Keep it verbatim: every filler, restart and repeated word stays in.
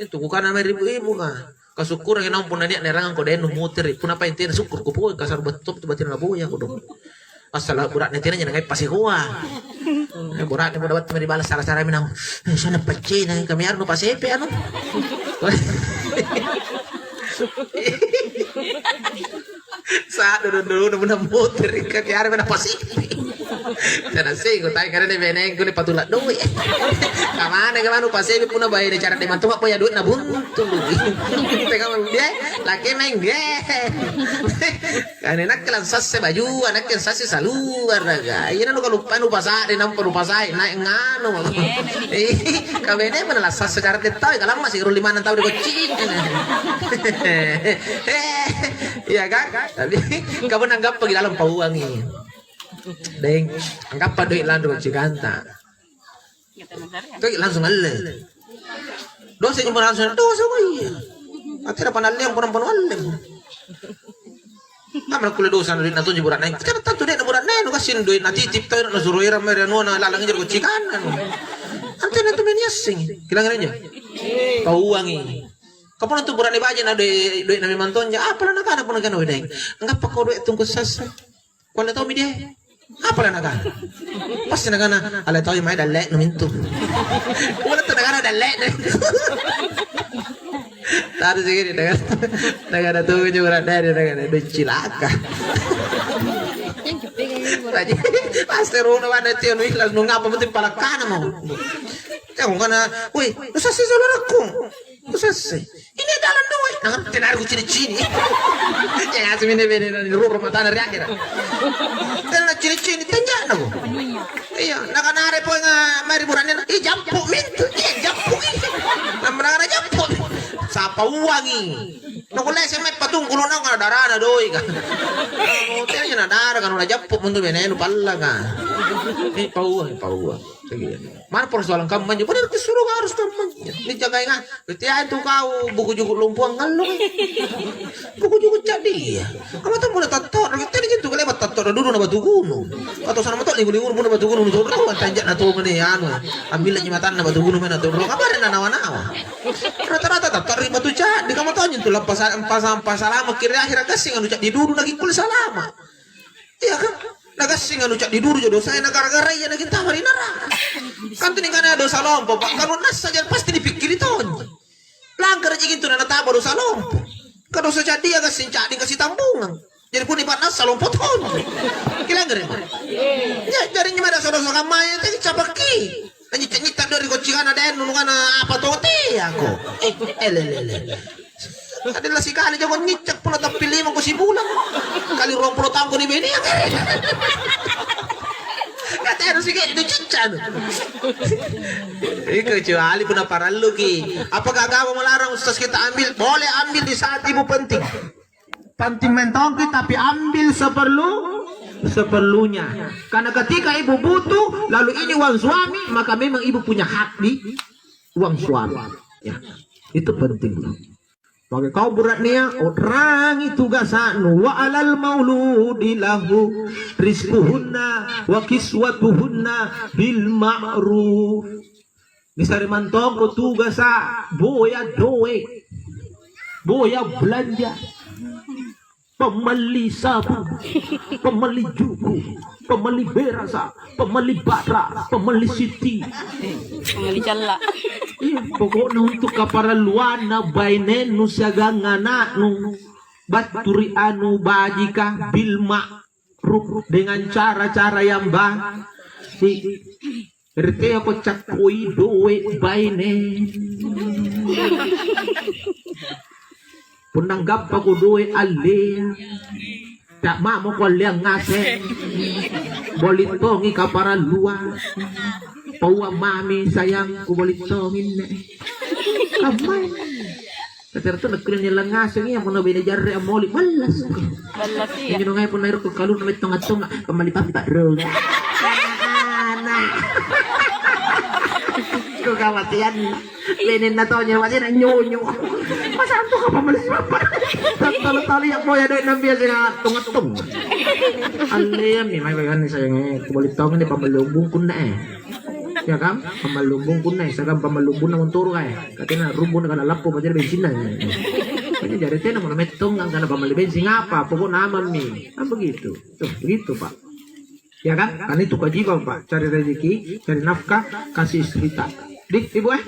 Itu kukana mae ri ibu-ibu ka. Kasukkurangi naung punna nia' naerangangko daeng numuteri'. Punna paeng tena sukkuruko pole, kasar battu tu batina naboya kodong. Assala' bura'ne tena nyanangai pasikoa. Eh, bura'ne punna battu mae ri balla' sara-sara minang. Eh, sana paccena kami arno pasepe anu. Sa'du dulu punna muteri' ka kiara punna pasipi. Tena siko tai karena benengku ni patula' duit. Kamana kamanu pasipi punna baine cara de mantua boya duitna buntu. Teka dia laki main ge. Kane nakke lang sasse bajua, nakke sasse saluara ga. Iya nanu kaluppanu pasa'de nampa nu pasa'i naik nganu. Ih, kabene mana la sasse cara de tau kalamma si ruli manang tau de kocci. Iya kan? Tapi kamu nanggappaki lalang pauangi. Deng, anggappa duit lanro cikanta. Kau langsung alle. Dosa cuma langsung dosa kau iya. Ati apa nalliang pun pun alle. Amra kulle dosa duit natunji burak naik. Cara tantu dek burak naik nu kasih duit natitip tau nasuro era mere nuana lalang injar kau cikana. Ante na tu meni assing. Kilang aja. Pauangi. Kapona tu burane baji na doi, doi na memang tonja, apa la nakana puna kana wedeng. Anggappa kau doi tungku sassa. Kualle tau mi dia. Apa la nakana? Pasti nakana, ale tau mae dalle nu mintu. Wala tu nakana dalle nu. Tadi sih gini nakana. Nakana tu burane nakana doi cilaka. Tadi pasti runa pada tio nu ikhlas nu ngapa penting palakana mau. Jangan kana, woi, usah sih saudaraku. Kusesse. Ini dalam doe. Nah, tena kucini-cini. Ya, semine bene ruru matana ri akhir. Tena cini-cini tenjana ko. Iya, nakanare poeng mari buranne. Ih, jampu mintu. Iya, jampu. Namana jampu. Sapa uangi. Nakulle seme patung kulo nang darana doi ka. Oh, tena na dara kan na jampu mundu bene nu pallaka. Eh, paua, paua. Mana persoalan kammanya? Bener kesuruh harus kammanya. Dijagai ngai. Berarti itu kau buku juku lompoang ngallo. Buku juku cadi ya. Kamu tahu mulai tato, tadi jentu kali buat tato dulu na batu gunung. Atau sana motor lingu-lingu na batu gunung, tuh rau tanja na tuh mana anu. Ambil lagi matan na batu gunung mana tuh rau. Kabar na nawa-nawa. Rata-rata tato ri batu cadi. Kamu tahu jentu lapas pasang pasalama kira akhir kasih anu cadi dulu lagi kul salama. Iya kan? Nagassing anu ca'di duru jo dosaya na gara-gara iya nagintama ri naraka. Kan tuli kana dosa lompo, Pak. Kalau nassa ja pasti dipikkiri tonji. Langkara ji gintu na nataba dosa lompo. Ka dosa ca'dia gassing ca'di kasitambungang. Jadi puni pa'nassa lompo tonji. Kilanggere, Pak? Ya, jari nyamada dosa-dosa kammaya teh capakki. Nanyicca-nyicca doe ri koccingana daeng nunukana apa toteako. Eh, elelele. Adella sikali jako nyicca pula tapi limangko sibulang. Kali ruang pulo taungko nibenia. Katero sike itu cicca. Ih, kecuali punna paralluki. Apakah agama melarang ustaz kita ambil? Boleh ambil di saat ibu penting. Penting mentongki, tapi ambil seperlu seperlunya. Karena ketika ibu butuh, lalu ini uang suami, maka memang ibu punya hak di uang suami. Ya, itu penting. Maka kau beratnya, u'rangi tugasa'nu, wa alal mauludi lahu rizquhunna wa kiswatuhunna bil ma'ruf. Nisare mantongko tugasa, boya doe, boya belanja, pembeli sabun, pembeli juku, pembeli berasa, pembeli batra, pembeli siti. Pembeli calla. Iya, pokoknya untuk kaparalluanna bainennu siagang anaknu battu ri anu bajika bil ma'ruf, dengan cara-cara yang baik. Ri teako cakkoi doe baine. Punna gappako doe allea, ta'mamako alleang ngaseng. Boli tongi kaparalluang. Paua mami sayangku, boli tonginne. Kammai. Katara tu nakkulle niallang ngaseng iya, punna bene jarre ammoli, ballas. Ballas, iya. Injo nungai punna ero kaluru na mettonga-tonga, pammali pappa ro. Ana. Ko kamatian. Benenna tonyo, wajana nyonyo. Masa antu ka pammali si pappa. Tattalo-talo iya boya doe nambia sing attung-attung. Allemi mai baganni sayang, eh, kubali tongi ni pammali bungkunna, eh. Ya kan? Pammallumbung punna, ya kan, pammallumbunna montoro' kae. Katena rumbung kana lappo, pajari bensinna. Ini jari tena mana mettong angkana pammalli bensin apa? Pokokna amammi. Kan begitu. Tuh, begitu, Pak. Ya kan? Kan itu kewajiban, Pak. Cari rezeki, cari nafkah, kasih istrita. Di, Ibu, eh?